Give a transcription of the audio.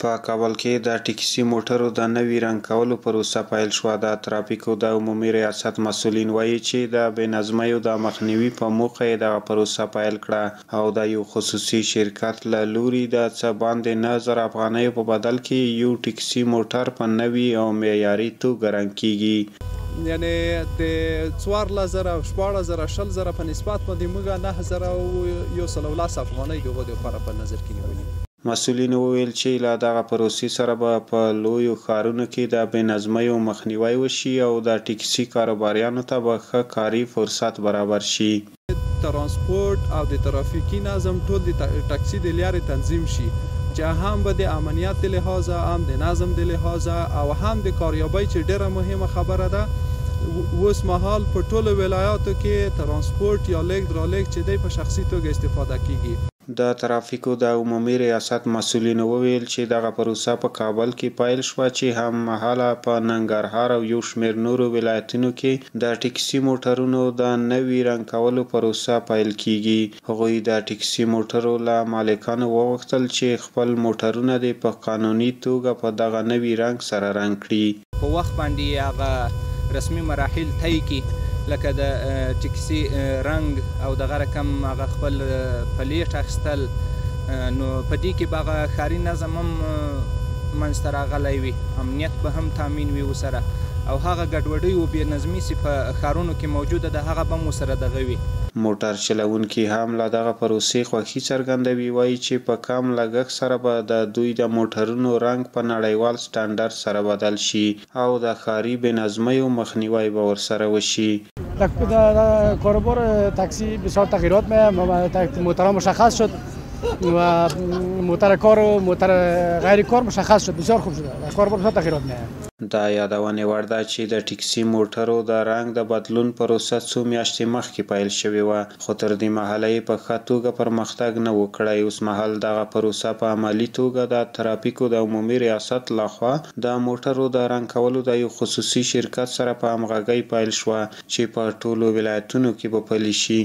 په کابل کې د ټکسي موټرو د نوي رنګ کولو پروسه پیل شوه. د ترافیکو د عمومي ریاست مسؤلین وایي چې د بې نظمیو د مخنیوي په موخه یې دغه پروسه پیل کړه او د یو خصوصي شرکت له لوري د څه باندې 9000 افغانیو په بدل کې یو ټکسي موټر په نوي او معیاري توګه رنګ کیږي. یعنی د 14000 او 16000 20000 په نسبت باندې موږ 9110 افغانۍ دغو دپاره په نظر کې نیولي. مسؤلینو وویل چې له دغه پروسې سره به په لویو ښارونو کې د بې نظمیو مخنیوی وشي او د ټکسي کاروباریانو ته به ښه کاري فرصت برابر شي. ترانسپورت او د ترافیکي نظم ټول د ټکسي د لیارې تنظیم شي چې هم به د امنیت د لحاظه، هم د نظم د لحاظه او هم د کاریابۍ چې ډېره مهمه خبره ده. اوس مهال په ټولو ولایاتو کې ترانسپورت یا لېږد رالېږد چې دی په شخصي توګه استفاده کیږي. د ترافیکو د عمومي ریاست مسؤلینو وویل چې دغه پروسه په کابل کې پیل شوه چې هم مهاله په ننګرهار او یو شمېر نورو ولایتونو کې د ټکسي موټرونو د نوي رنګ کولو پروسه پیل کیږي. هغوی د ټکسي موټرو له مالکانو وغوښتل چې خپل موټرونه دې په قانوني توګه په دغه نوي رنګ سره رنګ کړي. په وخت باندې هغه رسمي مراحل طی کړي، لکه د ټکسي رنګ او دغه رقم هغه خپل پلیټ اخیستل، نو په دې کې به هغه ښاري نظم هم منځته راغلی وي، امنیت به هم تامین وي ورسره، او هغه ګډوډۍ او بې نظمي چې په ښارونو کې موجوده ده هغه به هم ورسره دغه وي. موټر چلوونکي هم له دغه پروسې خوښي څرګندوي، وایي چې په کم لګښت سره به د دوی د موټرونو رنګ په نړیوال سټنډرډ سره بدل شي او د ښاري بې نظمیو مخنیوی به ورسره وشي. در کاروبار تاکسی بسیار تغییرات میاد، موترها مشخص شد و موتر کار و موتر غیر کار مشخص شد، بسیار خوب شده، در کاروبار بسیار تغییرات میاد. د یادونې وړ ده چې د ټکسي موټرو د رنګ د بدلون پروسه څو میاشتې مخکې پیل شوې وه، خو تر دې مهاله یې په ښه توګه پرمختګ نه و کړی. اوسمهال دغه پروسه په عملي توګه د ترافیکو د عمومي ریاست لخوا د موټرو د رنګ کولو د یو خصوصي شرکت سره په همغږۍ پیل شوه چې په ټولو ولایتونو کې به پلي شي.